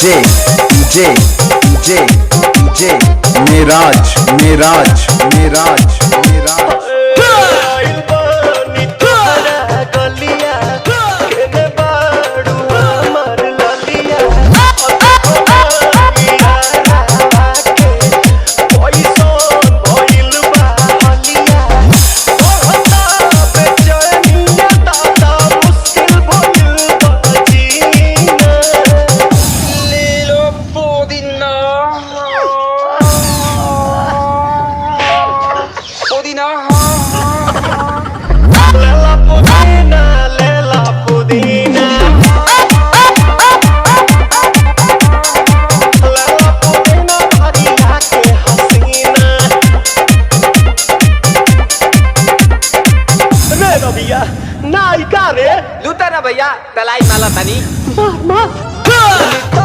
DJ DJ DJ DJ Meraj Meraj Meraj Meraj. आइल बानी तोहरा गलिया, केने बाड़ू हमर ललिया। अरे के पैसन भइल बा हलिया। बढ़ता बेचैनिया दादा मुश्किल भइल बा जीना। Lilo Podina. Podina. लेला पुदीना, लेला पुदीना, लेला पुदीना भरिया के हसीना। रे रबिया नायिका रे। लूटा ना भैया, तलाई माला तनी। मार मार।